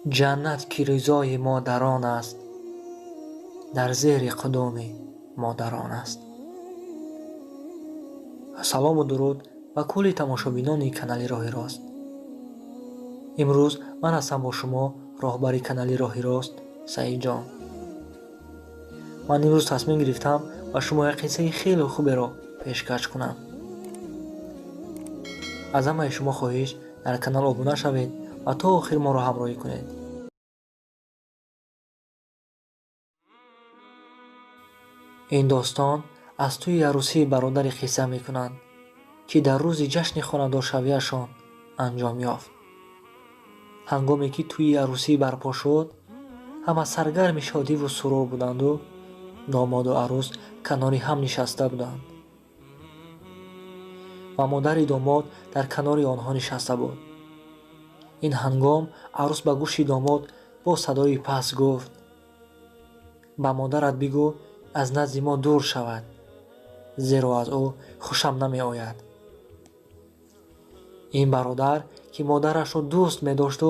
Ҷаннат ки ризои модарон аст, дар зери қудуми модарон аст. Салому дуруд ба кулли тамошобинони канали Роҳи Рост. Имрӯз ман ҳастам бо шумо роҳбари канали Роҳи Рост Саидҷон. Ман имрӯз тасмим гирифтам ба шумо як қиссаи хеле хуберо пешкаш кунам. Аз ҳамаи шумо хоҳиш дар канал обуна шавед ва то охир моро ҳамроҳӣ кунед. Ин достон аз тӯи арӯсии бародари қисса мекунанд, ки дар рӯзи ҷашни хонадоршавиашон анҷом ёфт. Ҳангоме ки тӯи арӯсӣ барпо шуд, ҳама саргарми шодиву сурур буданду домоду арӯс канори ҳам нишаста буданд ва модари домод дар канори онҳо нишаста буд. Ин ҳангом арӯс ба гӯши домод бо садои паст гуфт: ба модарат бигӯ аз назди мо дур шавад, зеро аз ӯ хушам намеояд. Ин бародар, ки модарашро дӯст медошту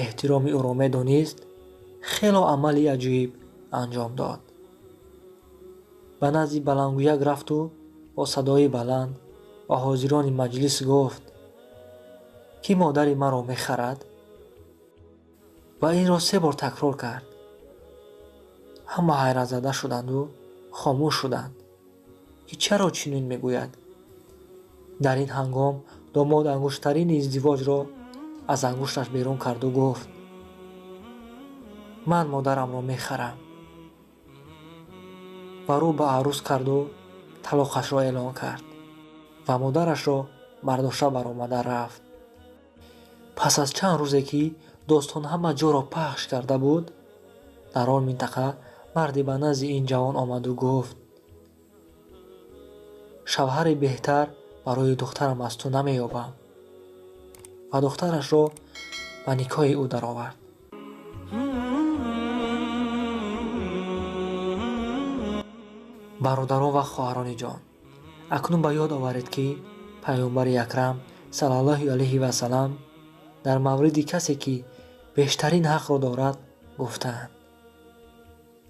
эҳтироми ӯро медонист, хело амали аҷиб анҷом дод. Ба назди баландгӯяк рафту бо садои баланд ба ҳозирони маҷлис гуфт: ки модари маро мехарад? Ва инро се бор такрор кард. Ҳама ҳайратзада шуданду хомӯш шуданд, ки чаро чунин мегӯяд. Дар ин ҳангом домод ангуштарини издивоҷро аз ангушташ берун карду гуфт: ман модарамро мехарам. Ва рӯ ба арӯс карду талоқашро эълон кард ва модарашро бардошта баромада рафт. Пас аз чанд рӯзе ки достон ҳама ҷоро пахш карда буд, дар он минтақа марде ба назди ин ҷавон омаду гуфт: шавҳари беҳтар барои духтарам аз ту намеёбам. Ва духтарашро ба никоҳи ӯ даровард. Бародарон ва хоҳарони ҷон, акнун ба ёд оваред, ки Паёмбари Акрам саллаллоҳу алайҳи васаллам дар мавриди касе ки бештарин ҳақро дорад гуфтаанд: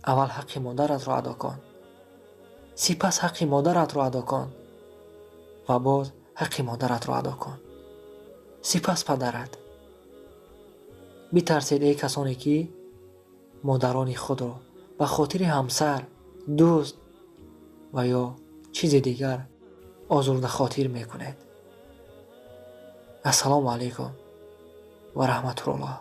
аввал ҳаққи модаратро адо кун, сипас ҳаққи модаратро адо кун ва боз ҳаққи модаратро адо кун, сипас падарат. Битарсед, эй касоне ки модарони худро ба хотири ҳамсар, дӯст ва ё чизи дигар озурдахотир мекунед. Ассалому алайкум ва раҳматуллоҳ.